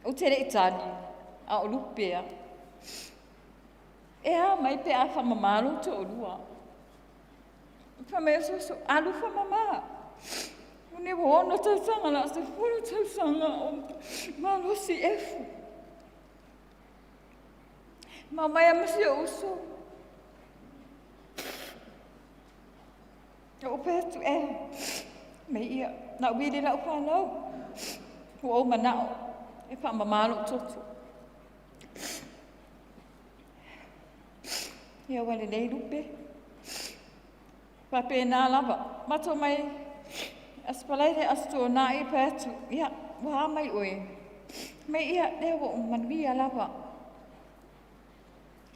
Ou te le i tali, a o lupe a. E a mai pe a faamama lou toalua. Fai mai o si uso, alu faamama. Ua ua 6 tausaga la o 10 tausaga o malosi Efu. Ma omai a ma si ou uso. Na ou fai atu, e, mai ia, na ou vili lau fanau. Ua ou manao e faamama lou toto. Ia ua lelei lupe. Faapena lava. Matou mai Aso Faraile, Aso Toonai, fai atu, ia, ua a mai oe? Mai ia, lea ua ou manuia lava.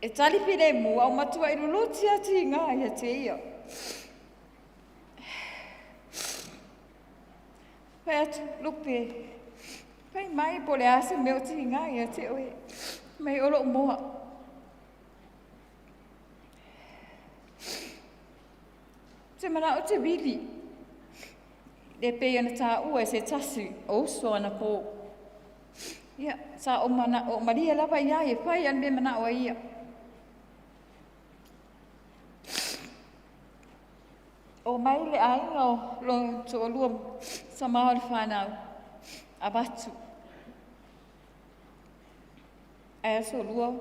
E tali filemu, a ua matuai luluti lava tiga ia te ia. Fai atu, Lupe, fai mai po o le a se mea o tiga ia te oe. Mai o lou moa. Ou te manao ou te vili, le pei ona taua e se tasi o uso anapo. Ia, sa ou manao, malie lava ia e fai lava le mea e manao ai ia. O mai le aiga o lona toalua tama o le fanau, avatu. Ae aso lua,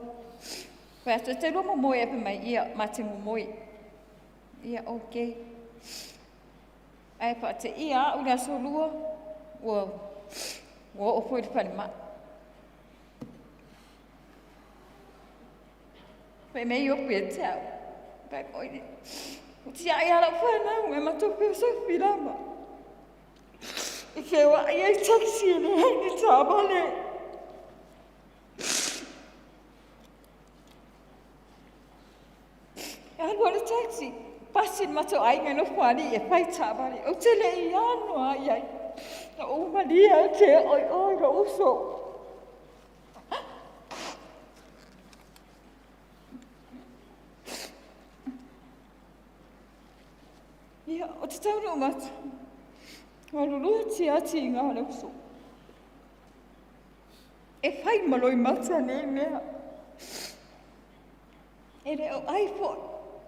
fai atu, e te lua momoe ea? Fai mai, ia, ma te momoe. Ia, ok. Ae faateia au i le aso lua, ua oo foi i le falemai. Fai mai Iopu ia te au, fai mai, ua tiai lava lau fanau e matou feosofi lava. E feoai ai taxi e leai ni taavale. E alu alu taxi, pasi le matou aiga i Nofoalii e fai taavale. Ou te le i ano lava i ai. Na ou malie lava ou te oo i o i lou uso. Ia, ou te taunuu atu, ua luluti lava tiga o le uso. E fai ma loimata nei mea. E le o ai foi,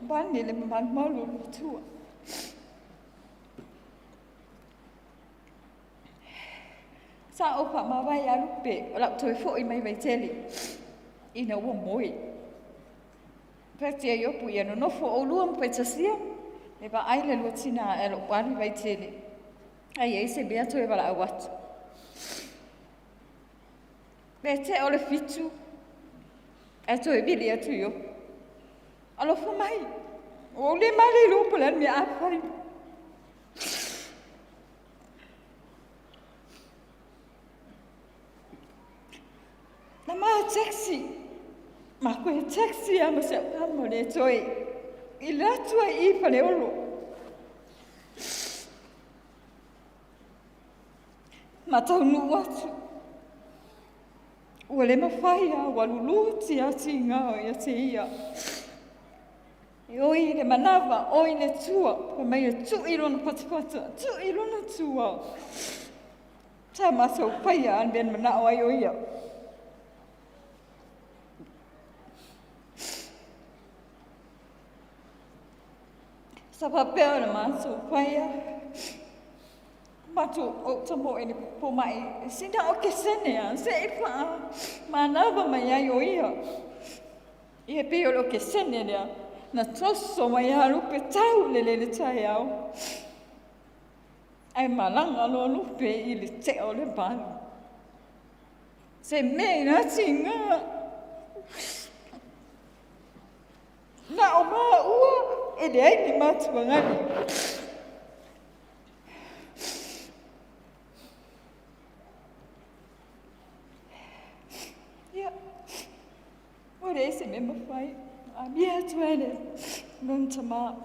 vaeane le malumalu o le Atua. Sa ou faamavae ia Lupe o lau toe foi mai Vaitele ina ua moe. Fai atu ia Iopu, ia nonofo oulua ma faitasia e vaai le lua tina ae o lou alu i Vaitele. A i ai se mea toe valaau atu. Pe tea o le 7, ae toe vili atu Iopu. Alofa mai, ua ou le malilo po o le a le mea a fai. Na ma taxi, ma koe taxi a ma si au tama le toe i le atu ai i Faleolo. Ma taunuu atu, ua le mafai lava, ua luluti lava tiga ia te ia. E oi le manava, oi le tua, fai mai e tui lona fatafata, tui lona tua. Sa matou faia lava le mea na manao ai o ia. Sa faapea ona matou faia, matou ou tamoe i le fomai, sina okesene lava, se i faamanava mai ai o ia. Ia pei o le okesene lea, na toso mai lava lupe tau i le lele taeao. Ae malaga loa lupe i le tea o le 8. Se mea ina tiga. Na o maua e leai ni matuagali. Ia, ua leai se mea mafai. Amia atu ai le lona tama.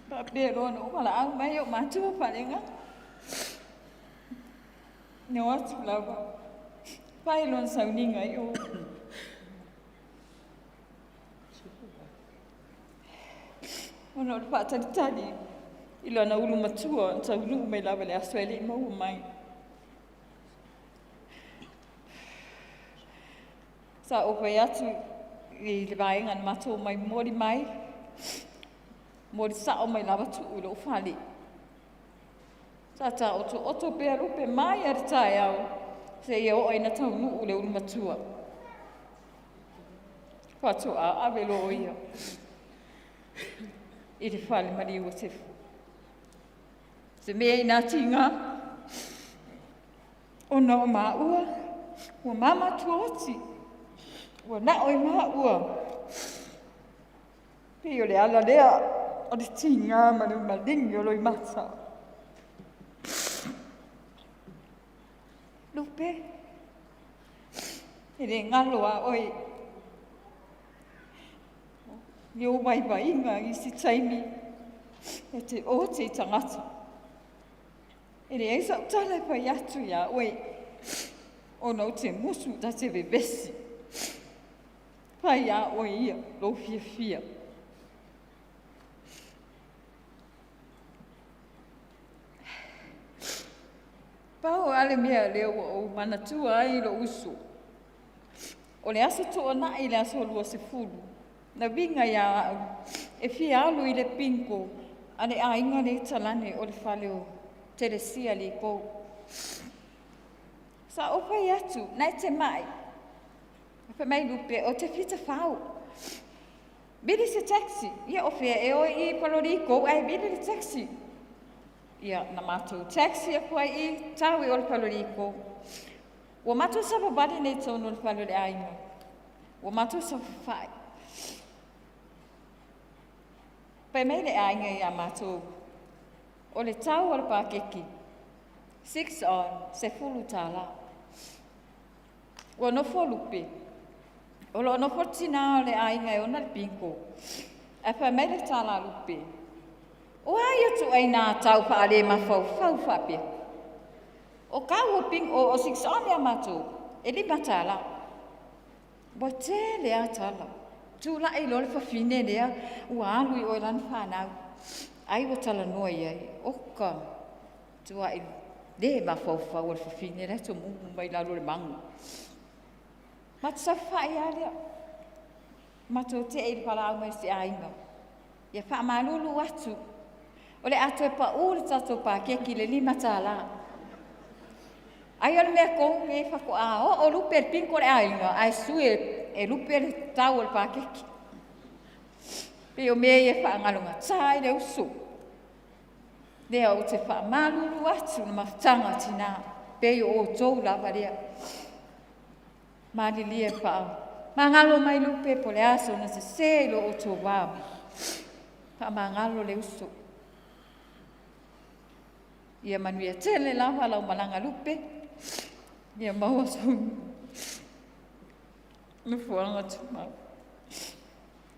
Faapea loa ona ou valaau mai ou matua faaleagaga. Na o atu lava, fai lona sauniga i o. Ona o le faatalitali i lana ulu matua na taunuu mai lava i le aso e le i maua mai. Sa ou fai atu i le vaega na matou omai momoli mai, momoli sao mai lava tuu i lou fale. Sa taotooto pea lupe mai lava i le taeao seia oo ina taunuu le ulu matua. Faatoa ave loa o ia i le fale maliu o Sefo. Se mea ina tiga ona o maua ua mama tuaoti, ua na'o i maua. Pei o le ala lea o le tiga ma le maligi o loimata. Lupe, e le galo a oe i ou vaivaiga i isi taimi e te ote i tagata. E leai sau tala e fai atu ia oe ona ou te musu ta te vevesi. Fai a oe ia lou fiafia. Pau lava le mea lea ua ou manatua ai lou uso, o le aso Tuanai le aso 20, na viga ia au e fia alu i le bingo a le aiga lea i talane o le fale o Telesia Li Pou. Sa ou fai atu, na e te mai. Fai mai Lupe, ou te fia tafao. Vili se taxi. Ia o fea ea o i i Paloli i ae vili le taxi. Ia, na matou taxi atu ai i, tau i o i Paloli i. Ua matou savavali nei i totonu o le fale o le aiga. Ua matou saofafai. Fai mai le aiga ia matou, o le tau o le pakeki, 6 on, $10. Ua nofo Lupe, o lo o nofo le tina o le aiga e ona le bingo. Ae fai mai le tala a Lupe, o a ia ituaiga tau faalemafaufau faapea? O tau o bingo o 6 on ia matou, e $5. Ua tele lava tala. Tulai loa le fafine lea ua alu i o i lana fanau. Ai ua talanoa i ai, oka, tuai le mafaufau o le fafine la e tomumu mai lalo o le magu. Matou saofafai lava lea, matou tee i le valaau mai o se aiga. Ia faamalulu atu, o le a toe pau le tatou pakeki i le $5. Ai o le mea tonu lenei faatoa oo Lupe i le bingo a le aiga ae sui e Lupe le tau o le pakeki. Pei o mea ia e faagalogata ai le uso. Lea ou te faamalulu atu le mafutaga a tina, pei o outou lava lea. Malilie faamagalo mai Lupe po o le a sona sese i lo outou va, faamagalo le uso. Ia manuia tele lava lau malaga Lupe, ia maua sou nofoaga tumau.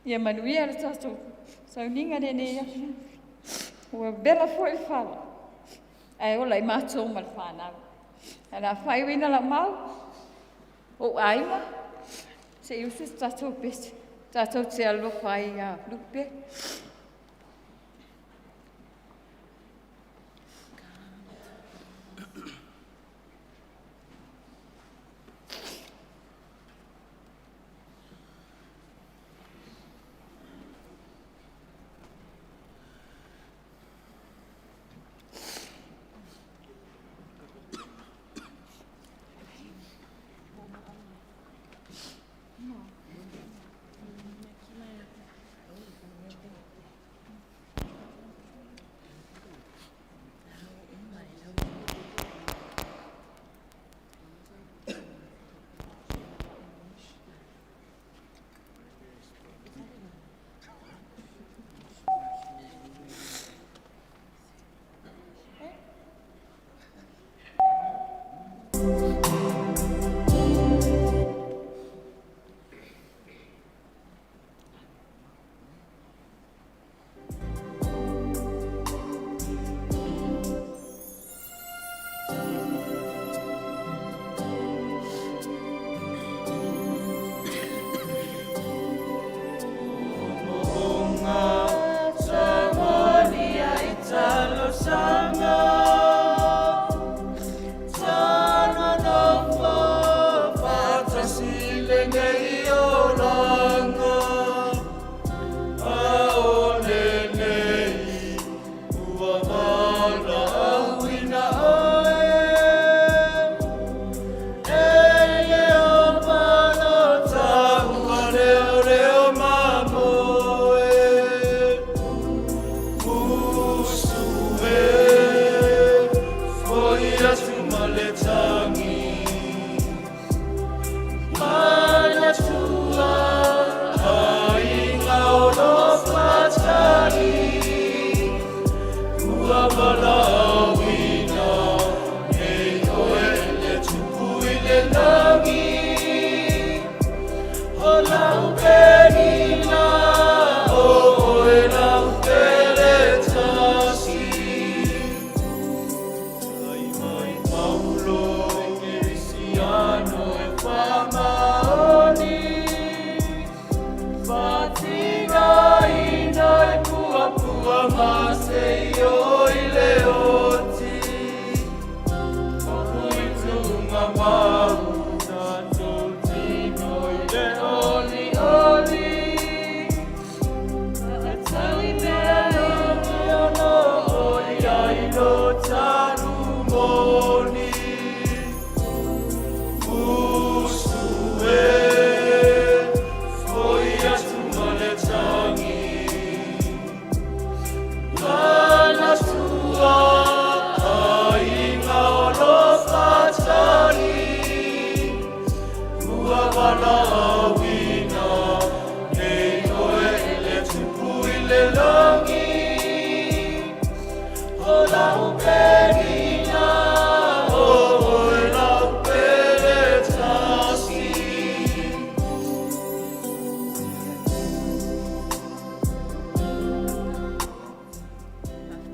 Ia manuia le tatou sauniga lenei afiafi. Ua vela foi le fala, ae ola ai matou ma le fanau. Ae o le a faaiuina lau mau, ou aiga, se i usu se tatou pese, tatou te alofa ai ia Lupe.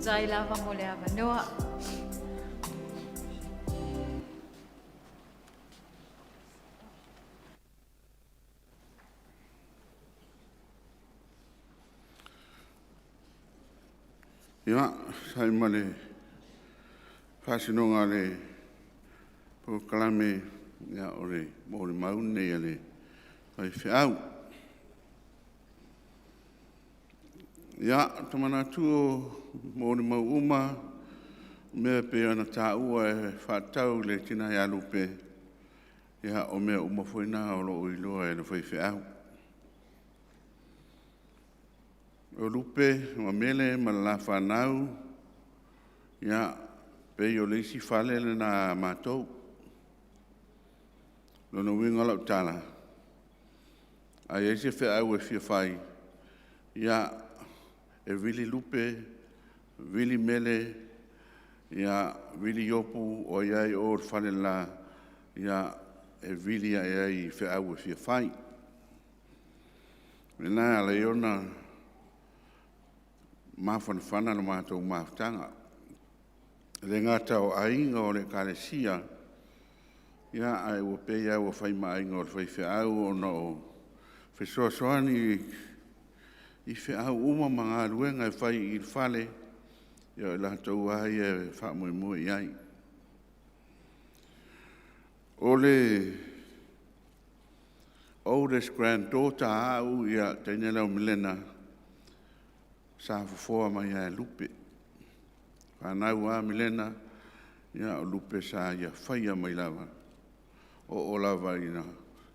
Faafetai lava mo le avanoa. Ia, sai ma le faasinoga a le polokalame, ia, o le molimau lenei a le faifeau. Ia, ou te manatu o molimau uma, o mea e pei ona taua e faatatau i le tina ia Lupe, ia o mea uma foi na o lo o iloa e le faifeau. O Lupe ma Mele ma le la fanau, ia, pei o le isi fale lena a matou. O lona uiga o lau tala, a i ai se feau e fia fai, ia, e vili Lupe, vili Mele, ia vili Iopu o ai lava e i o i le fale le la, ia, e vili ae ai i feau e fia fai. O le mea lena e ala ai ona mafanafana le matou mafutaga. E le gata o aiga o le Ekalesia, ae ua pei lava ua fai ma aiga o le faifeau ona o fesoasoani i feau uma ma galuega e fai i le fale, ia o i latou lava ia e faamoemoe i ai. O le oldest granddaughter a au, le teine lea o Milena, sa fofoa mai lava e Lupe. A fanau lava Milena, o Lupe sa ia faia mai lava, e oo lava ina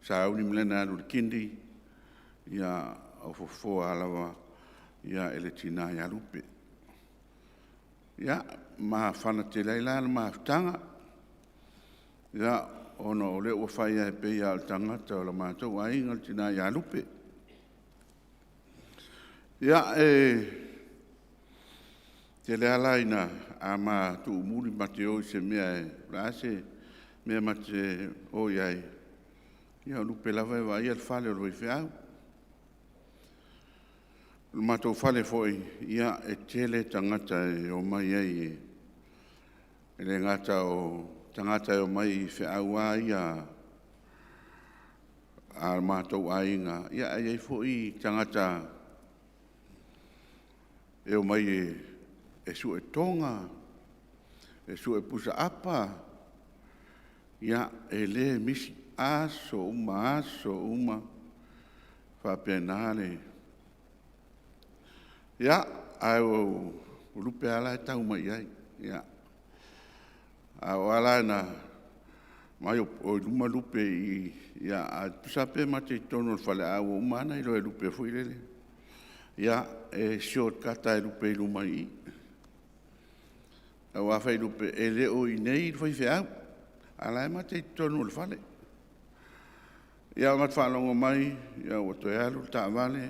sauni Milena e alu i le kindy, ia o fofoa lava e le tina ia Lupe. Ia, mafana tele ai la le mafutaga, ona o lea ua fai lava pei lava o le tagata o le matou aiga le tina ia Lupe. Ia, e tele lava la ina a ma tuumuli ma te o i se mea, o le a se mea ma te o i ai, ia o Lupe lava e vaaia le fale o le faifeau. O le matou fale foi, ia e tele tagata e omai ai, e le gata o tagata e omai i feau lava ia a le matou aiga, ae i ai foi tagata e omai e sue toga, e sue pusaapa, ia e le misi, aso uma, aso uma, e faapena le… Ia, ae o Lupe lava la e tau mai i ai. A oo lava la ina omai o i luma Lupe i i, ae tusa lava pe ma te i totonu o le fale, ae ua uma lava ona iloa e Lupe foi lele, ia, e shortcut lava e Lupe i luma i i. Aua a fai atu e Lupe, e le o i inei le faifeau, a o la e ma te i totonu o le fale. Ia ma te faalogo mai ua toe alu le taavale,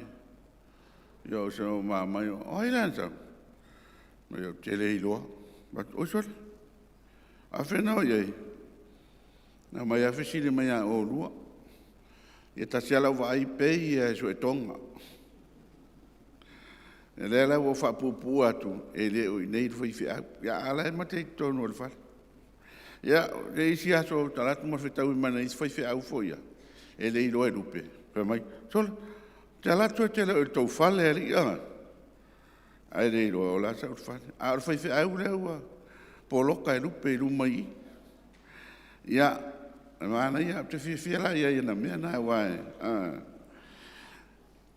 ia ou sau mai, o ai la na sau? Fai mai, ou te le iloa. Ou fai atu, oi sole, a faapefea ona o i ai? Na omai lava fesili mai ia oulua. Ia tasi lava lau vaai pei lava e sue toga. O lea la ua ou faapuupuu atu, e le o i inei le faifeau, a o la e ma te i totonu o le fale. Ia, o le isi aso ou te alu atu ma fetaui ma nai isi faifeau foi ia e le iloa e Lupe, fai mai, sole, ou te alu atu e te le o i tou fale alii a. Ae le iloa o la e sa i le fale. A o le faifeau lea ua poloka e Lupe i luma i i. Ia, e manaia, ou te fiafia la i ai i ana mea na aua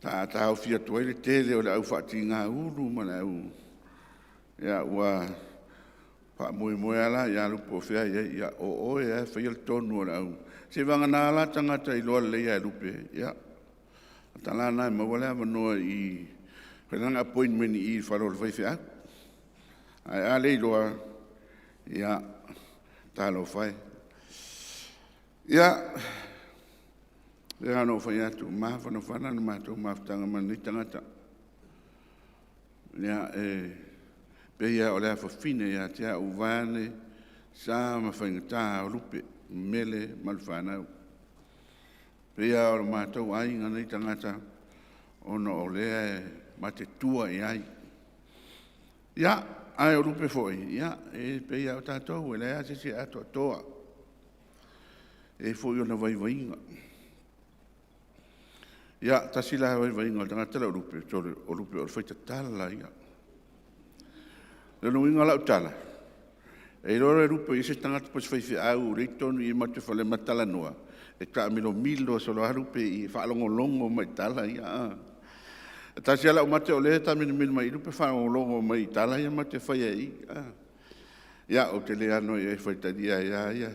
sa taofi atu ai le tele o le au faatiga ulu ma le au… Ia ua faamoemoe lava la ia Lupe po o fea a i ai, ia o oe lava e faia le tonu o le au… Seiavagana la tagata e iloa lelei e Lupe, ia o le mata la lena e maua le avanoa i i e fai lana appointment i le fale o le faifeau. Ae a le iloa, ia talofa e. Ia, pei lava ona ou fai atu, e mafanafana le matou mafutaga ma lenei tagata. Ia, e pei lava o le afafine ia te au, vaeane sa ma faigata o Lupe, Mele ma le fanau. E pei lava o le matou aiga nei tagata ona o lea ma te tua i ai. Ia, Ae o Lupe foi, ia, e pei lava o tatou, e leai lava se isi e atoatoa. E i ai foi ona vaivaiga. Ia, tasi la vaivaiga o le tagata lea o Lupe, sole, o Lupe o le faitatala ia. O lona uiga o lau tala, e iloa loa e Lupe o i ai se tagata po o se faifeau o lea e i totonu i i e matou te fale ma talanoa, e taamilomilo solo lava Lupe i i e faalogologo mai i tala ia a. E tasi lava lau mate o lea e taamilomilo mai i i Lupe faalogologo mai i tala ia matou te faia i i a. Ia, ou te le ano i ai e faitalia ai lava ia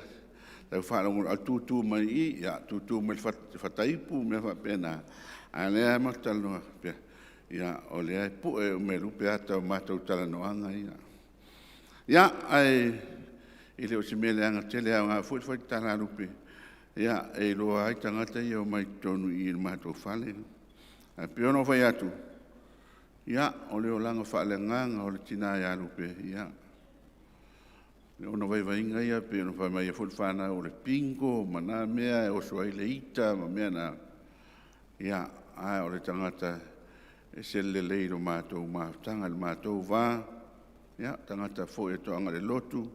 lau faalogologo, a o le tutu mai i i, ia, tutu mai i le fataipu ma mea faapena, a o lea lava matou te talanoa faapea, ia, o lea e pue uma e Lupe ata o matou talanoaga ia. Ia, ae le o se mea leaga tele, e aoga foi le faitatala a Lupe e iloa ai tagata ia e omai totonu i i le matou fale. Ae pei ona ou fai atu, ia, o le olaga faaleagaga o le tina ia Lupe, ia, o ona vaivaiga ia pei ona fai mai ai foi le fanau, o le bingo ma na mea e oso ai le ita ma mea na, ae o le tagata e ese le lelei i le matou mafutaga i le matou va, ia, tagata foi e toaga i le lotu,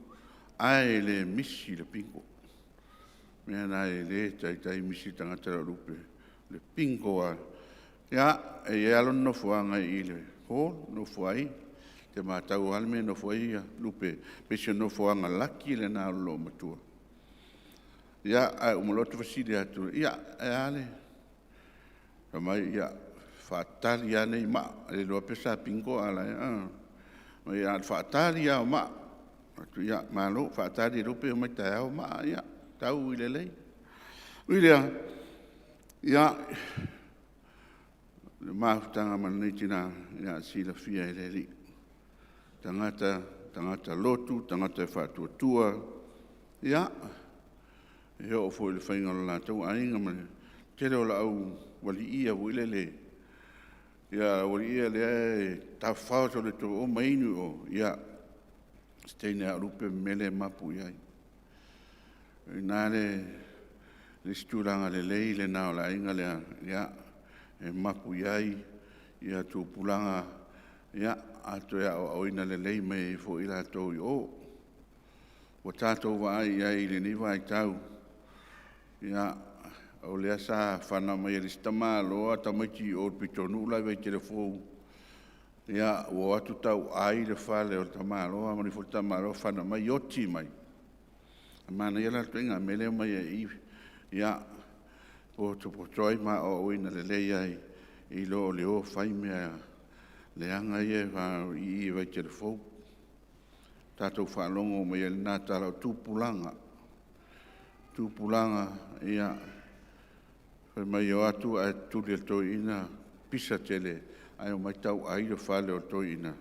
ae le misi le bingo. O le mea lena e le taitai misi le tagata lea o Lupe, o le bingo lava. Ia, e i ai lava lona nofoaga i i le hall e nofo ai, ou te matau lava le mea e nofo ai Lupe, pei se nofoaga laki lena o le loomatua. Ia, ae uma loa ou fesili atu, ia, e a le… Fai mai, ia, faatali lava nei maa. E le iloa pe sa bingo a o la e… Fai mai na o le faatali lava o maa. Ou fai atu, ia malo, faatali e Lupe e omai taeao maa, ia tau i le lelei. Ui i lea, ia, o le mafutaga ma lenei tina, ia e silafia e le Alii, o le tagata lotu, tagata e faatuatua. Ia, e oo foi i le faiga o le latou aiga ma le tele o le aualii ia foi lele, le aualii ia lea e tafafao solo i tua i o ma inu i o, ia, o si teine lava o Lupe ma mea lea e mapu i ai. O i ina le isi tulaga lelei lena o le aiga lea, e mapu i ai tupulaga a toe aoaoina lelei mai ai foi i latou i o. Ua tatou vaai i ai i lenei vaitau, o lea sa fana mai e le isi tamaloa tamaiti i o i le pitonuu la i Vaitele Fou, ua o atu tauai le fale o le tamaloa alu ifo le tamaloa fana mai oti mai. E manaia la le ituaiga mea lea e aumai i i, ia potopoto ai ma aoaoina lelei ai, i lo le o fai mea leaga ia i i Vaitele Fou. Tatou faalogo mai ai i lena tala, o tupulaga. O tupulaga, ia, fai mai e o atu ae tutuli e le toeaina pisa tele ae omai tauai le fale o le toeaina,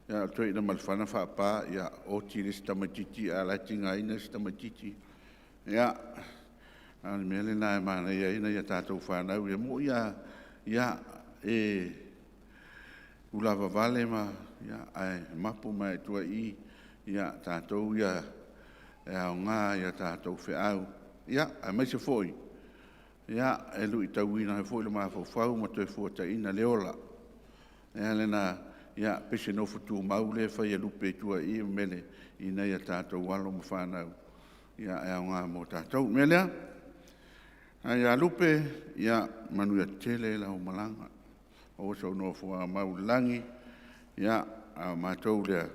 a o le toeaina ma le fana faapa, ia oti le isi tamaitiiti a o la e tigaina le isi tamaitiiti. Ia, a o le mea lena e manaia ai nai a tatou fanau. E moni lava e ulavavale ae mapu mai lava i tua i i tatou ia e aoga i a tatou feau, aemaise foi e luitauina ai foi le mafaufau ma toefuataiga le ola. O le mea lena, e pei se nofo tumau lea e fai e Lupe i tua i i ma Mele i nai a tatou alo ma fanau, e aoga mo tatou. O le mea lea, le aina ia Lupe, ia manuia tele lau malaga, maua sou nofoaga mau i le lagi, a o matou lea,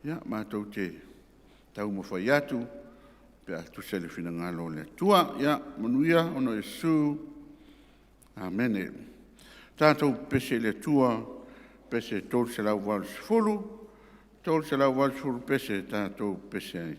ia matou te taumafai atu pe a tusa i le finagalo o le Atua. Ia manuia ona o Iesu. Amene. Tatou pepese i le Atua, pese 380, 380 pese tatou pepese ai.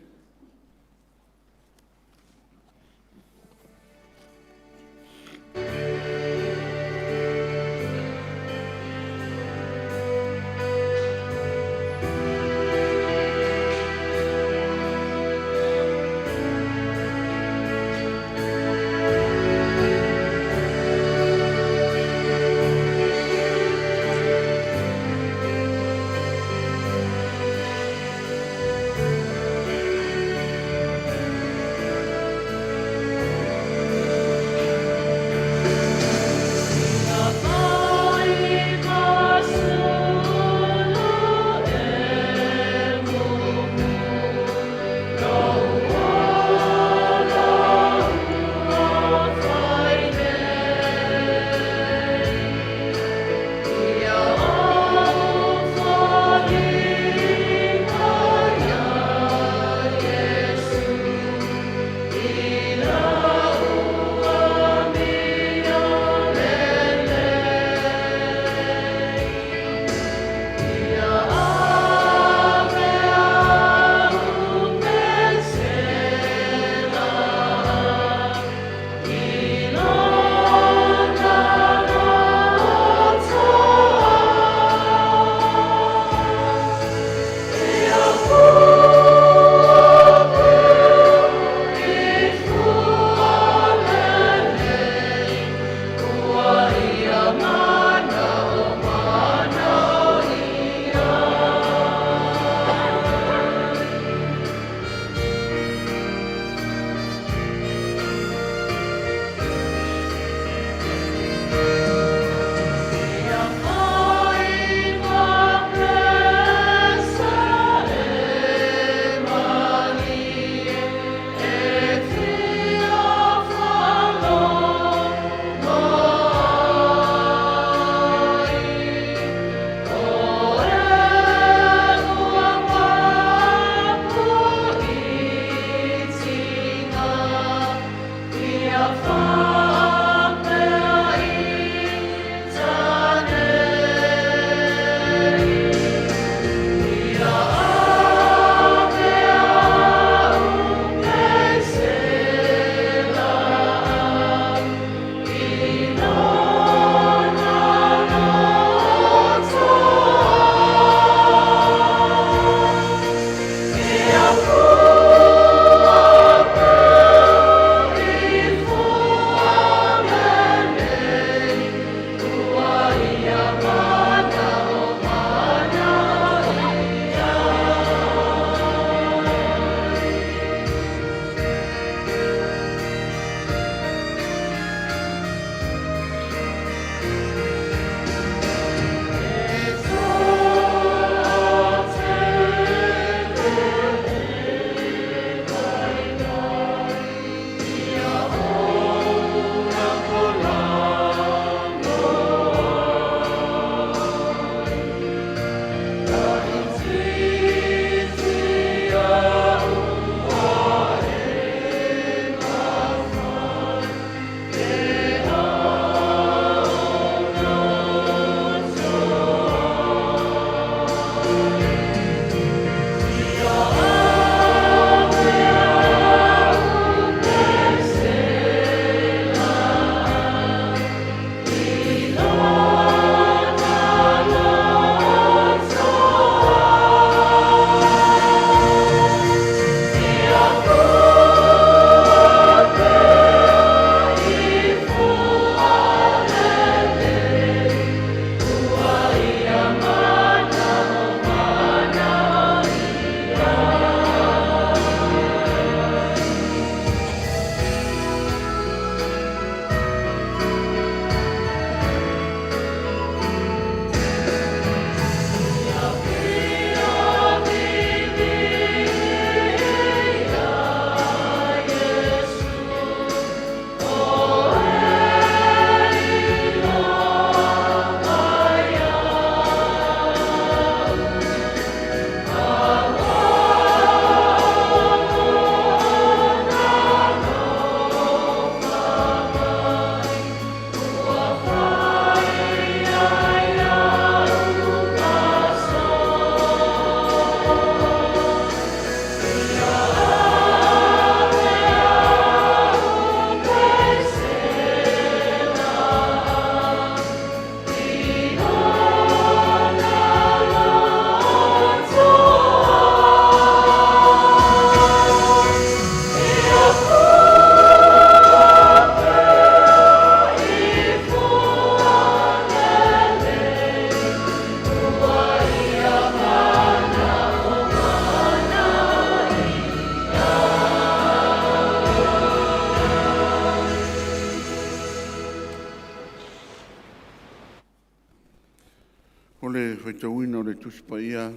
O le faitauina o le Tusi Paia,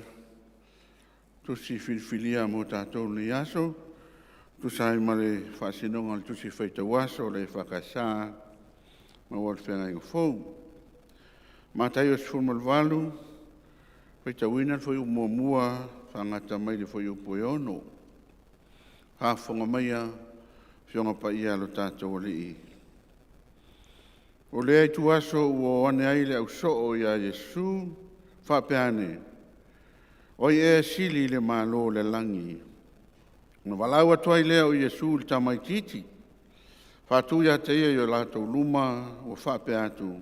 tusi filifilia mo tatou i lenei aso, tusa ai ma le faasinoga o le Tusi Faitau Aso o le EFKS maua le Feagaiga Fou. Mataio 18, faitauina le fuaiupu 1 faagata mai le fuaiupu e 6. Faafofoga maia Afioga Paia a lo tatou Alii. O lea ituaso ua o ane ai le au soo ia Iesu, faapea ane, “O ai ea e sili i le Malo o le lagi?” Ona valaau atu ai lea o Iesu i le tamaitiiti, faatu ia te ia i o latou luma, ua faapea atu,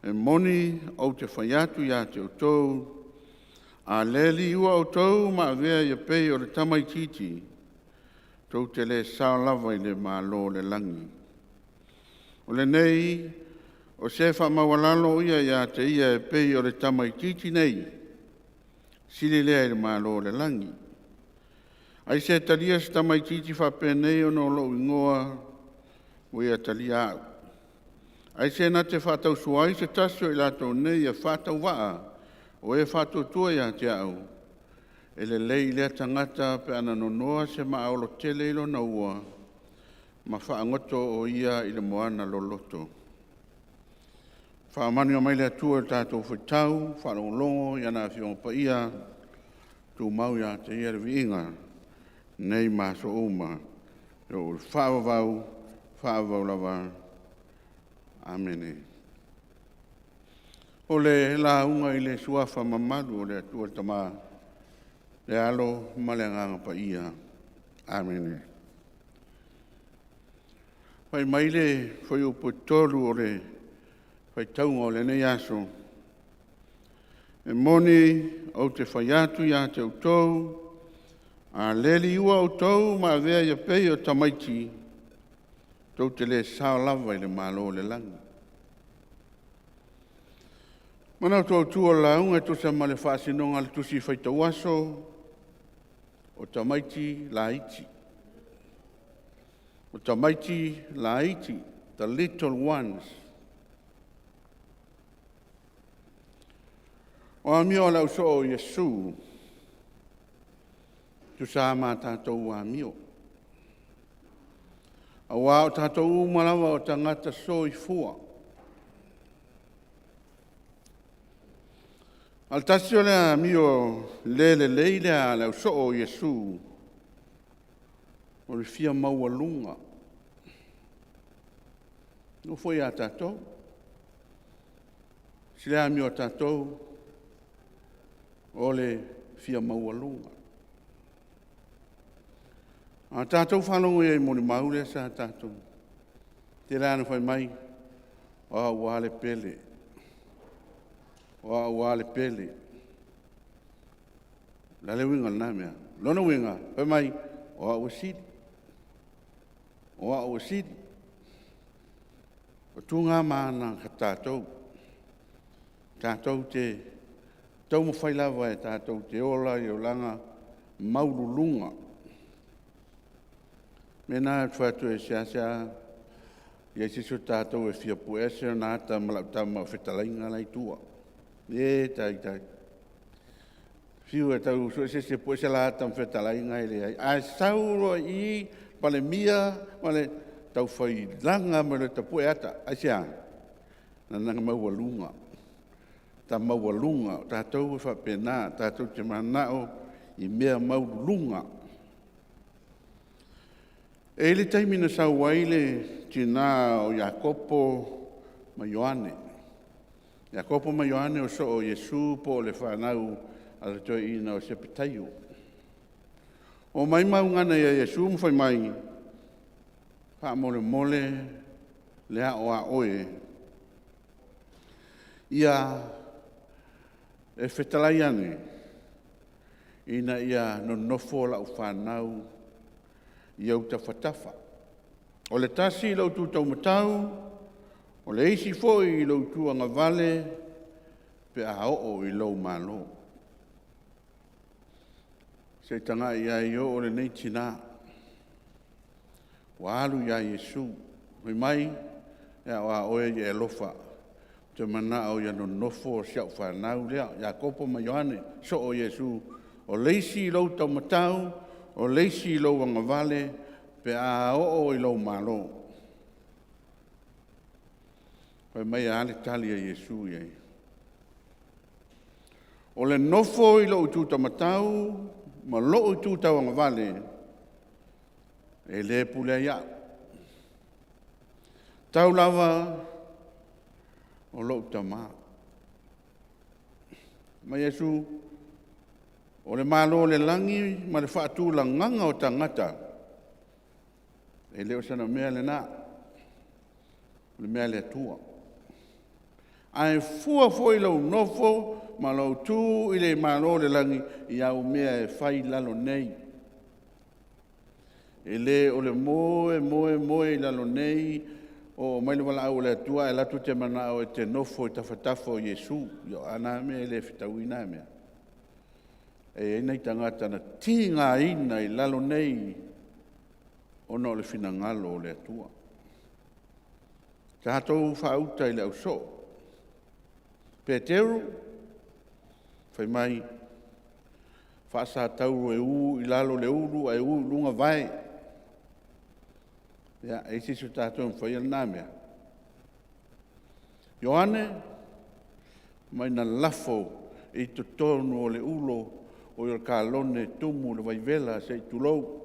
“E moni ou te fai atu ia te outou, a le liua outou ma avea ia pei o le tamaitiiti, tou te le sao lava i le Malo o le lagi. O lenei, o se faamaualalo ia ia te ia e pei o le tamaitiiti nei, sili lea i le Malo o le lagi. Ai se talia se tamaitiiti faapenei ona o lou igoa, ua ia talia au. Ai se na te faatausua ai se tasi o i latou nei e faatauvaa o e faatuatua ia te au, e lelei i lea tagata pe ana nonoa se maaolo tele i lona ua ma faagoto o ia i le moana loloto. Faamanuia mai le Atua i le tatou faitau faalogologo i ana Afioga Paia, tumau ia te Ia le viiga, nei ma aso uma, e oo i le faavavau, faavavau lava. Amene. O le lauga i le Suafa mamalu o le Atua le Tama, le Alo ma le Agaga Paia. Amene. Fai mai le fuaiupu 3 o le faitauga o lenei aso, “E moni ou te fai atu ia te outou, a le liua outou ma avea ia pei o tamaiti, tou te le sao lava i le Malo o le lagi.” Manatu autu o le lauga e tusa ma le faasinoga a le Tusi Faitau Aso, o tamaiti laiti. O tamaiti laiti, the little ones. O amio a le ausoo o Iesu, tusa ma a tatou amio. Aua o tatou uma lava o tagata soifua. A o le tasi o le amio le lelei lea a le ausoo o Iesu, o le fia maualuga. E oo foi ia tatou, o le amio a tatou, o le fia maualuga. A tatou faalogo i ai i molimau lea sa tatou, tele lava ina fai mai, o au lava le pele, o au lava le pele. O le a le uiga o lena mea? O lona uiga, fai mai, o au e sili, o au e sili. O tuga ma aga a tatou, tatou te taumafai lava e tatou te ola i le olaga maualuluga. O le mea lena ou te fai atu ai, e seasea i ai se isi o tatou e fia pue ese ona ata ma lau tama o fetalaiga la e i tua. E taitai. Fiu e tau sue se isi e pue ese la ata ma fetalaiga, e leai. A sau loa i i Palemia ma le tau fai laga mai loa e tapue ata. Aisea? Leaga na maualuga, ta maualuga. O tatou e faapena, tatou te mananao i mea maualuluga. E i ai le taimi na sau ai le tina o Iakopo ma Ioane. O Iakopo ma Ioane o soo o Iesu po o le fanau a le toeaina o Sepetaio. Omai ma augana ia Iesu ma fai mai, faamolemole le ao a oe ia e fetalai ane ina ia nonofo lau fanau i ou tafatafa. O le tasi i lou itu taumatau, o le isi foi i lou itu agavale pe a oo i lou Malo. Se i tagai i ai, o lenei tina ua alu ia Iesu, fai mai, e ao a oe ia e alofa. Te manao ia nonofo si au fanau lea, Iakopo ma Ioane, soo o Iesu, o le isi i lou taumatau, o le isi i lou agavale, pe a oo i lou malo. Fai mai e a le tali a Iesu i ai? O le nofo i lou itu taumatau ma lou itu tauagavale, e le pulea iaʻu. Tau lava o lou Tama. Fai mai Iesu, o le Malo o le lagi ma le faatulagaga o tagata, e le o sana mea lena, o le mea a le Atua. Ae fua foi lou nofo ma lou tu i le Malo o le lagi i au mea e fai i lalo nei. E le o le moe moe moe i lalo nei, oo mai le valaau a le Atua ae alu atu e te manao e te nofo i tafatafa o Iesu. O a na mea, e le fetaui na mea. E i ai nai tagata na tigaina i lalo nei ona o le finagalo o le Atua. Tatou faauta i le ausoo. Peteru, fai mai, faasatauro e u i lalo le ulu ae u i luga vae. Ia, e i ai se isi o tatou e mafaia lena mea? Ioane, fai mai na lafo i totonu o le ulo, o le kalone e tumu i le vaivela se i tulou. O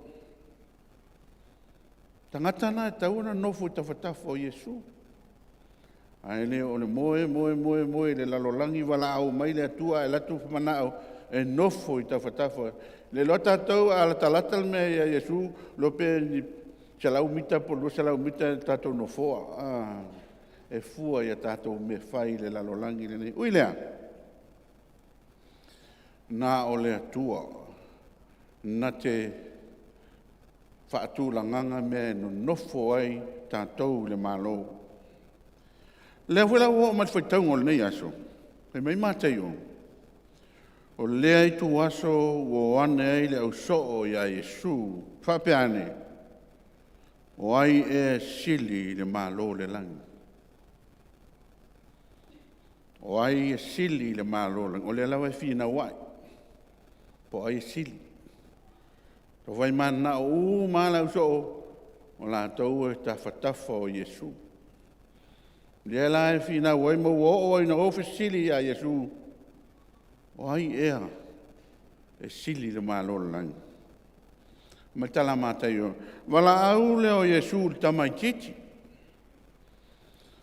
tagata na e tatau ona nonofo i tafatafa o Iesu, ae le o le moe moe moe moe i le lalolagi, valaau mai le Atua ae alu atu manao e nofo i tafatafa. Le iloa tatou a latalata le mea ia Iesu, iloa pe 100 mita po o le 200 mita tatou nofoa. E fua ia tatou mea fai i le lalolagi lenei. Ui i lea, na o le Atua na te faatulagaga mea e nonofo ai tatou i le Malo. O lea foi la ua oo mai i le faitauga o lenei aso, fai mai Mataio, o lea ituaso ua o ane ai le ausoo ia Iesu, faapea ane, o ai ea e sili i le Malo o le lagi? O ai e sili i le Malo o le lagi? O lea lava e finau ai, po o ai e sili. Ua uma lava le ausoo, o latou e tafatafa o Iesu. O lea la e finau ai ma ua oo lava ina ou fesili ia Iesu, o ai ea e sili i le Malo o le lagi? Fai mai le tala a Mataio, valaau lea o Iesu i le tamaitiiti.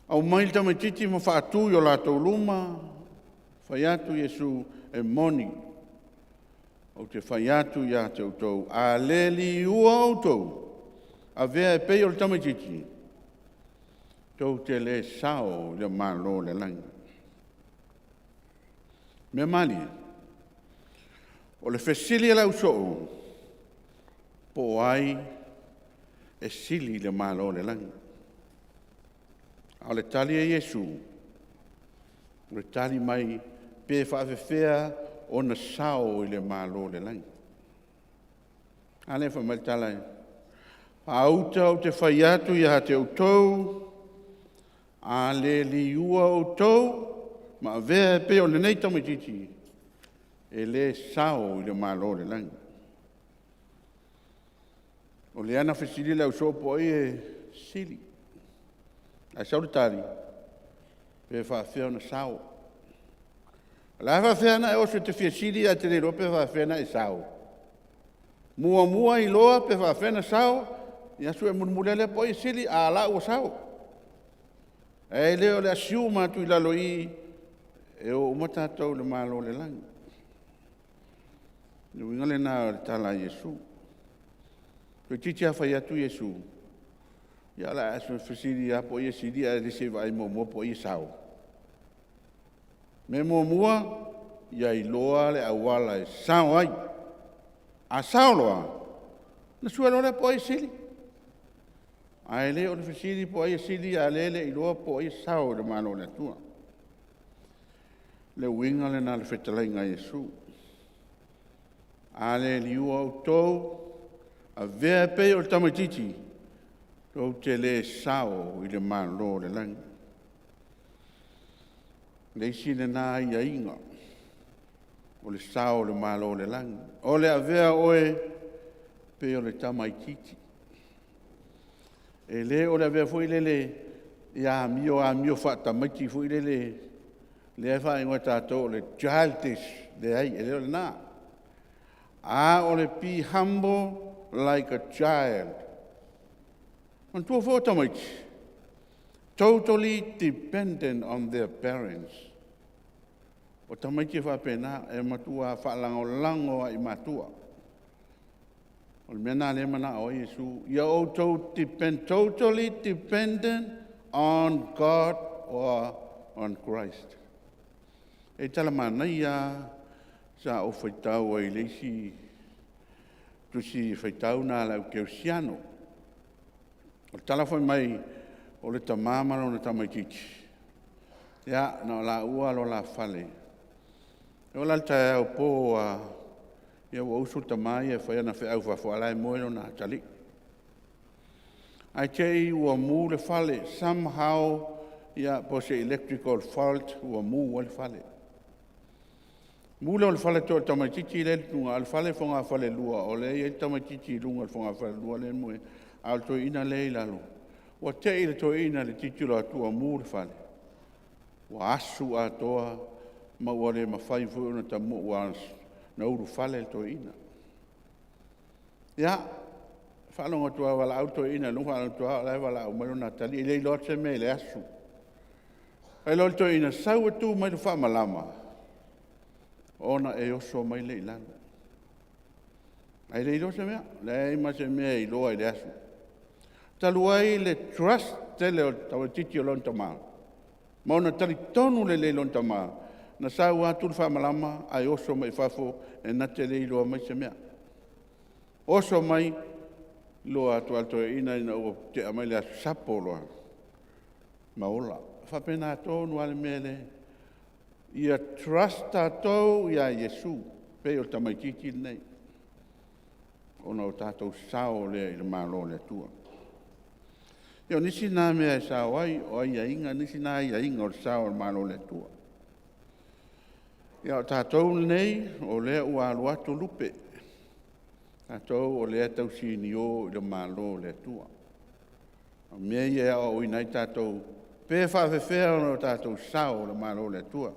Aumai le tamaitiiti ma faatu i o latou luma, fai atu Iesu, e moni, ou te fai atu ia te outou, a le liua outou, avea e pei o le tamaitiiti, tou te le sao i le Malo o le lagi. Mea malie, o le fesili a le ausoo, po o ai e sili i le Malo o le lagi? A o le tali a Iesu, o le tali mai, pe faafefea ona sao i le Malo o le lagi? A lea e fai mai le tala, “Auta ou te fai atu ia te outou, a le liua outou ma avea e pei o lenei tamaitiiti, e le sao i le Malo o le lagi.” O lea na fesili le ausoo po o ai e sili, ae sau le tali, pe faafefea ona sao. O le a faafefea ona e oso e te fia sili ae te le iloa pe faafefea ona e sao? Muamua iloa pe faafefea ona sao, ia sue mulimuli ane lea po o ai e sili, a o la ua sao. Ae le o le assume atu i lalo i i, e o uma tatou i le Malo o le lagi. O le uiga lena o le tala a Iesu. Toeitiiti lava fai atu Iesu, ia o le a fesili lava po o ai e sili ae le se i vaai muamua po o ai e sao? O le mea muamua, ia iloa le auala e sao ai. A sao loa, ona sue loa lea po o ai e sili. Ae le o le fesili po o ai e sili a o lea e le i iloa po o ai e sao i le Malo o le Atua. O le uiga lena o le fetalaiga a Iesu. A le liua outou, avea e pei o le tamaitiiti, tou te le sao i le Malo o le lagi. Le isi lena aiaiga o le sao o le Malo o le lagi. O le avea o oe pei o le tamaitiiti. E le o le avea foi lele ia amio amio faatamaiti foi lele, lea e faaigoa e tatou o le childish. Leai, e le o lena. A o le be humble like a child. Manatua foi o tamaiti, totally dependent on their parents. O tamaiti e faapena, e matua faalagolago lava i matua. O le mea lena o lea e manao ai Iesu, ia outou depend, totally dependent on God or on Christ. E tala manaia lava sa ou faitau ai i le isi tusi faitau lena a le au kerisiano. O le tala fai mai o le tama ma lona tamaitiiti, ia na o laua lava le fale. E oo la i le taeao po lava, ia ua usu le tama ia e fai ana feau i fafo a o la e moe lona atalii. Ae te i ua mu le fale, somehow, ia po o se electrical fault ua mu ai le fale. Mu lea o le fale toe o le tamaitiiti lea e i luga, a o le fale e fogafalelua, o lea e i ai le tamaitiiti i luga i le fogafalelua lea e moe ai, a o le toeaina lea e i lalo. Ua te i le toeaina i le tilotilo atu ua mu le fale, ua asu atoa ma ua le mafai foi ona tamu'u, ua ulufale le toeaina. Ia, faalogo atu lava ua valaau le toeaina i luga, faalogo atu lava o la e valaau mai lona atalii, e le iloa atu se mea i le asu. Fai loa le toeaina, sau e tu mai i le faamalama, ona e oso mai lea i lalo. Ae le iloa se mea, leai ma se mea e iloa i le asu. Talu ai le trust tele o le tamaitiiti i lona tama, ma ona talitonu lelei i lona tama, na sau lava tu le faamalama ae oso mai i fafo e na te le iloa mai se mea. Oso mai, iloa atu lava e le toeaina ina ua tea mai le asu, sapo loa ma ola. E faapena tonu lava le mea lea, ia trust tatou ia Iesu pei o le tamaitiiti lenei, ona o tatou sao lea i le Malo o le Atua. Ia o nisi na mea e sao ai, o aiaiga, nisi na aiaiga o le sao o le Malo o le Atua. Ia o tatou nei, o lea ua alu atu lupe, tatou o lea e tau sinio i le Malo o le Atua. O mea ia e aoaoina ai tatou, pe faapefea ona tatou sao i le Malo o le Atua.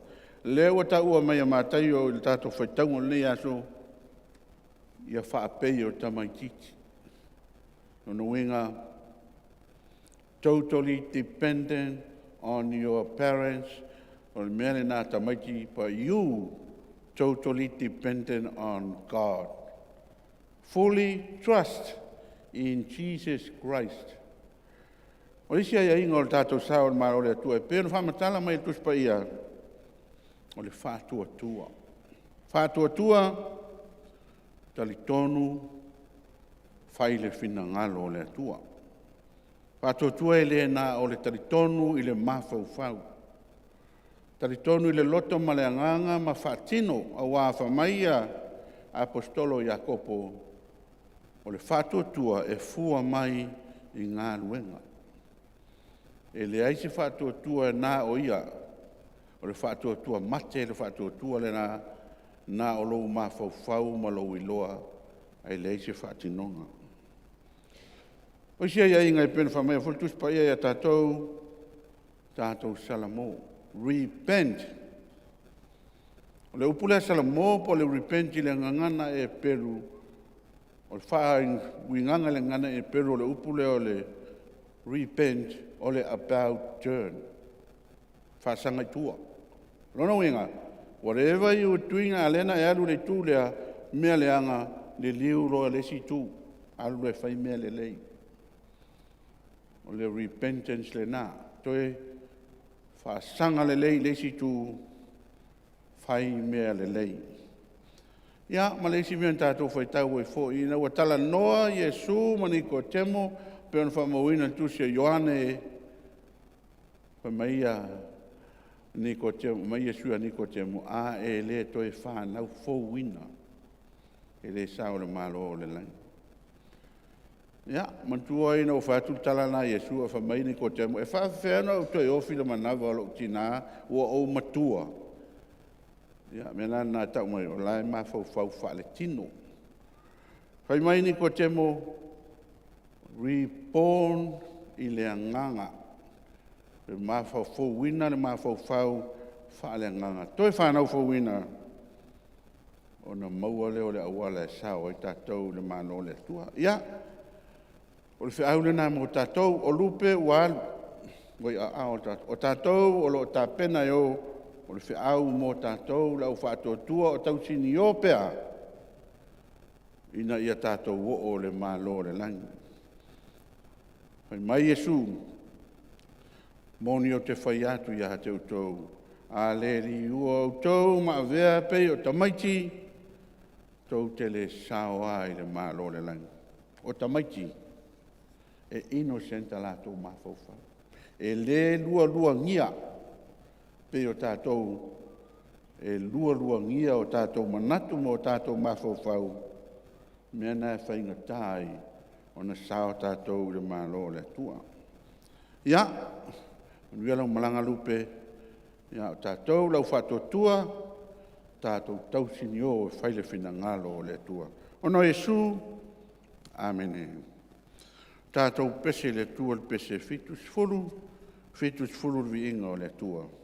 O lea ua taua mai e Mataio i le tatou faitauga o lenei aso, ia faapei o tamaitiiti. O lona uiga, totally dependent on your parents, o le mea lena tamaiti, but you totally dependent on God. Fully trust in Jesus Christ. O isi aiaiga o le tatou sao o le Malo o le Atua, e pei ona faamatala mai e le Tusi Paia, o le faatuatua. Faatuatua, talitonu, fai le finagalo o le Atua. Faatuatua e le na o le talitonu i le mafaufau, talitonu i le loto ma le agaga ma faatino, aua fai mai ia Aposetolo o Iakopo, o le faatuatua e fua mai i galuega. E leai se faatuatua na o ia, o le faatuatua mate le faatuatua lena, na o lou mafaufau ma lou iloa, ae leai se faatinoga. O isi aiaiga e pei ona fai mai foi le Tusi Paia ia tatou, tatou salamo, repent. O le upu lea salamo po o le repent i le gagana Eperu, o le faauigaga i le gagana Eperu o le upu lea o le repent, o le about turn, faasaga i tua. O lona uiga, whatever you are doing, a lea na e alu i le itu lea, mea leaga, liliu loa i le isi itu, alu loa e fai mea lelei. O le repentance lena, toe faasaga lelei i le isi itu, fai mea lelei. Ia, ma le isi mea na tatou faitau ai foi, ina ua talanoa Iesu ma Nikodemo, pei ona faamauina i le tusi a Ioane, fai mai Iesu ia Nikodemo, a e le toe fanau fouina, e le sao i le Malo o le lagi. Ia, manatua ina ua fai atu le tala lena a Iesu ae fai mai Nikodemo, e faapefea ona ou toe ofi i le manava o lou tina ua ou matua? Ia, o le mea la lena e tau mai o la e mafaufau faaletino. Fai mai Nikodemo, reborn i le agaga, e mafaufauina le mafaufau faaleagaga, toe fanau fouina ona maua lea o le auala e sao ai tatou i le Malo o le Atua. Ia, o le feau lena mo tatou, o lupe ua alu ua i aao o tatou. O tatou o lo o tapena e o, o le feau mo tatou le au faatuatua o tausinio pea ina ia tatou oo i le Malo o le lagi. Fai mai Iesu, e moni ou te fai atu ia te outou, a le liua outou ma avea e pei o tamaiti, tou te le sao lava i le Malo o le lagi. O tamaiti, e innocent a latou mafaufau, e le lualuagia pei o tatou e lualuagia o tatou manatu ma o tatou mafaufau, o le mea lena e faigata ai ona sao tatou i le Malo o le Atua. Ia, manuia lau malaga Lupe, a o tatou le au faatuatua, tatou tausinio e fai le finagalo o le Atua. Ona o Iesu. Amene. Tatou pese i le Atua i le pese 70, 70 le viiga o le Atua.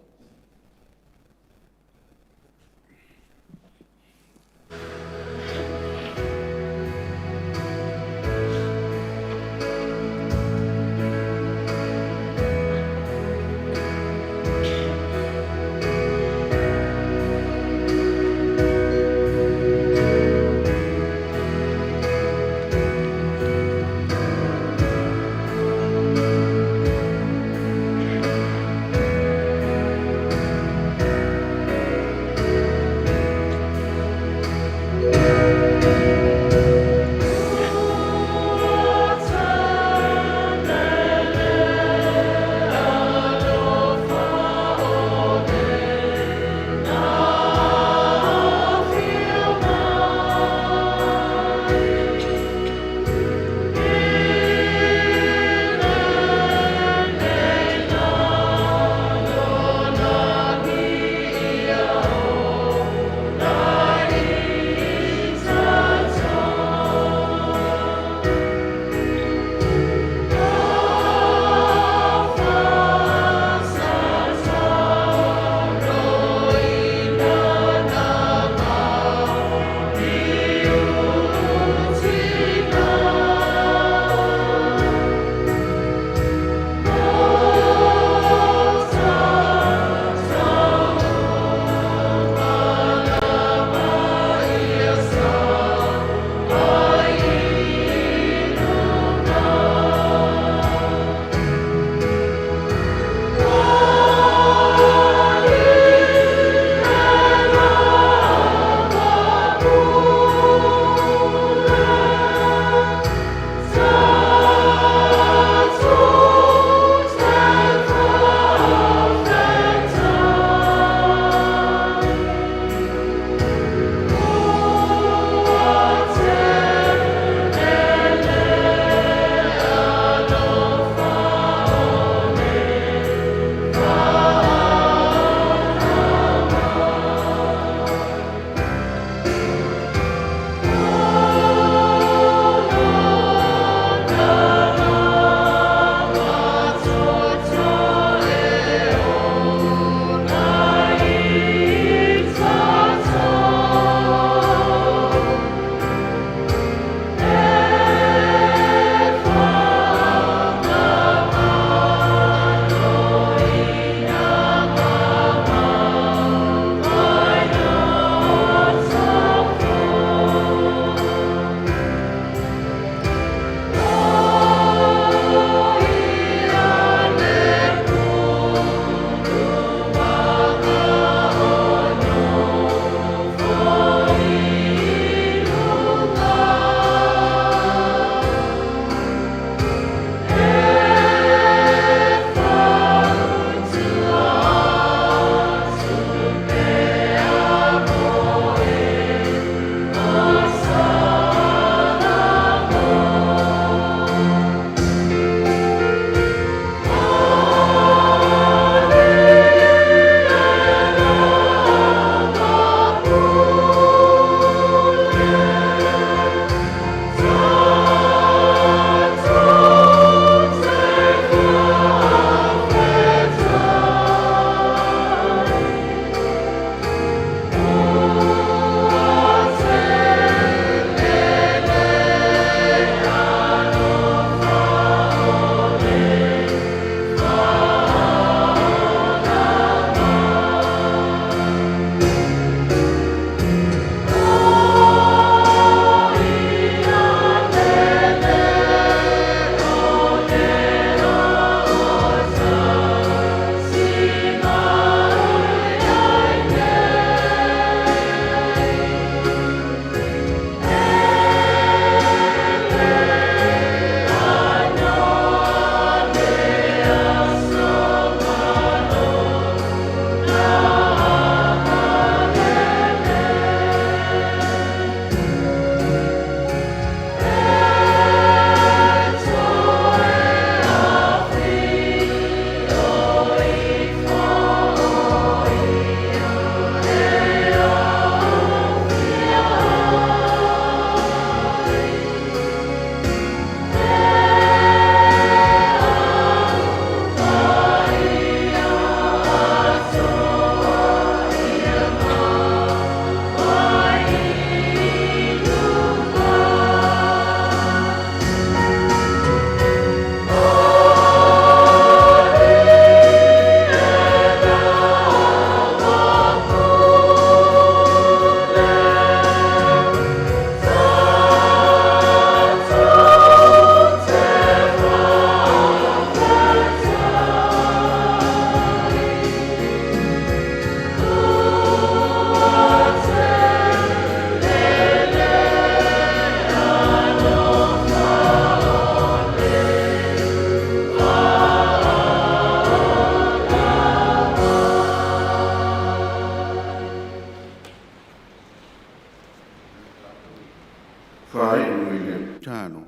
Faaiu i le tatalo.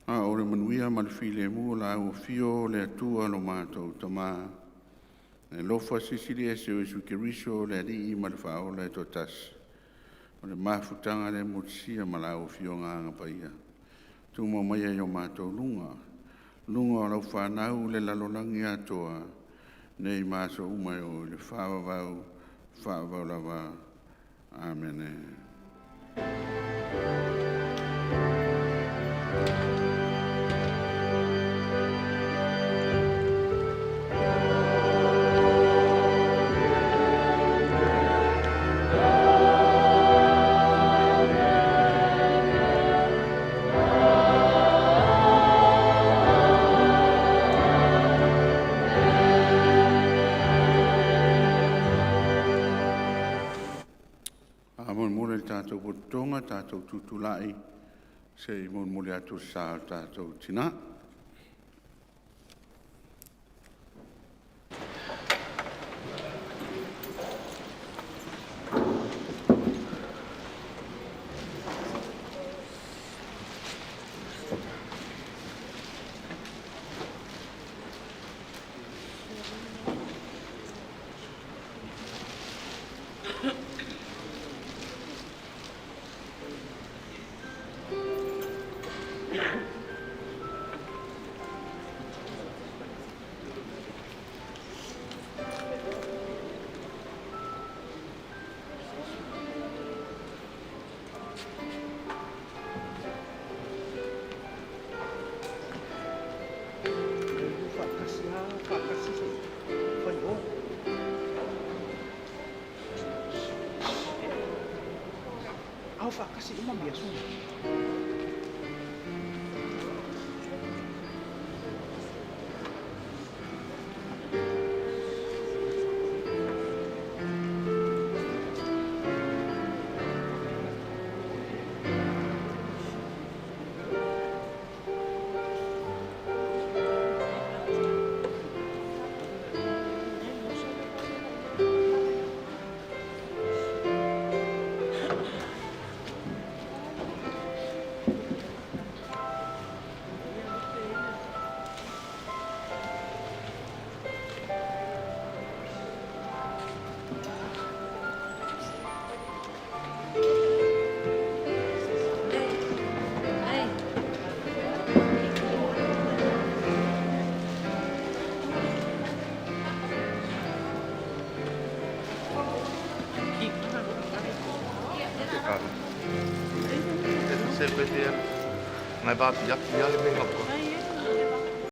A o le manuia ma le filemu o la au afio o le Atua lo matou Tama, le alofa silisili ese o Iesu Keriso o le Alii ma le Faaola e toatasi, o le mafutaga le motusia ma la Afioga Agapaia, tumau maia i o matou luga, luga o lau fanau i le lalolagi atoa, nei ma aso uma e oo i le faavavau, faavavau lava. Amene. Faamolemole le tatou potopotoga, tatou tutulai se i molimoli atu le sa o le tatou tina.